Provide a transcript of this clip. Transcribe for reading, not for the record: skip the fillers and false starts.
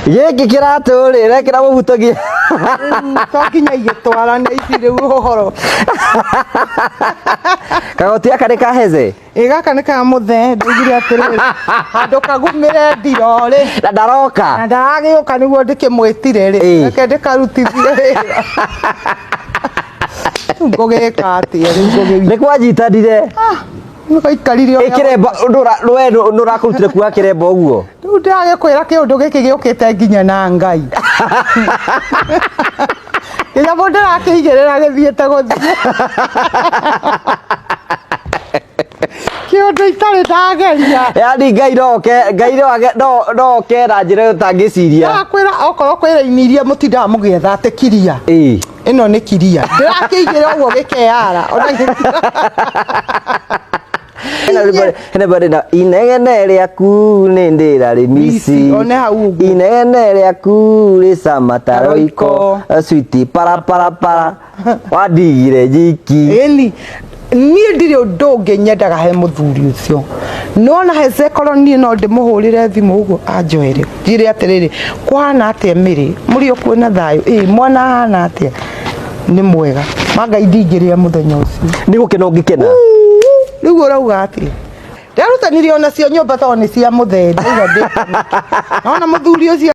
Gĩkĩ kĩratũ rĩ, rekĩra mũbuto nginya Rĩu to nginya igĩtwarane ici rĩu ũhoro. Kagoti gaka nĩ kaheze. Ĩ gaka nĩ ka mũthee, ndaugire atĩrĩrĩ, handũ kagumĩre ndiro rĩ. Na ndaroka. Na ndaragĩũka nĩguo ndĩkĩmwĩtire rĩ. Ĩ. Reke ndĩkarutithie wĩra. Rĩu ngũgĩka atĩa rĩu ngũgĩwika. Nĩ kwanyitanire. Ah, nĩgaikarire ũrĩa Ĩkĩremba we ndũrakũrutire kuga kĩremba ũguo. Rĩu ndĩragĩkwĩra kĩũndũ gĩkĩ gĩũkĩte nginya na Ngai. Kĩnyamũ ndĩrakĩigĩrĩra gĩthiĩte gũthiĩ. Kĩũndũ itarĩ ndageria. Yaani Ngai no oke Ngai no age no no oke na njĩra ĩyo ũtangĩciria. Ndĩrakwĩra okorwo kwĩ raini iria mũtindaga mũgĩetha atĩ kiria. Ĩĩ. Ĩno nĩ kiria. Ndĩrakĩigĩrĩra ũguo gĩkeyara. Ona gĩtira. Hena rwĩmbo hena rwĩmbo rwĩna inegene rĩaku nĩ ndĩrarĩmici. Mici, one hau ũguo. Inegene rĩaku rĩ cama ta roiko. Switi para para para. Wandigire nyiki. Ĩni niĩ ndirĩ ũndũ ũngĩ nyendaga he mũthuri ũcio nona hece korwo niĩ no ndĩmũhũrĩre thimũ ũguo anjoere njĩre atĩrĩrĩ kũhana atĩa mĩrĩ mũrĩ o kuo na thayũ ĩ mwana ahana atĩa nĩ mwega ma Ngai ndingĩrĩa mũthenya ũcio. Nĩ gũkena ũngĩkena. Rĩu ũrauga atĩa? Nderutanirie onacio nyũmba tondũ nĩ cia mũthee ndauga ndĩ nona mũthuri ũcio.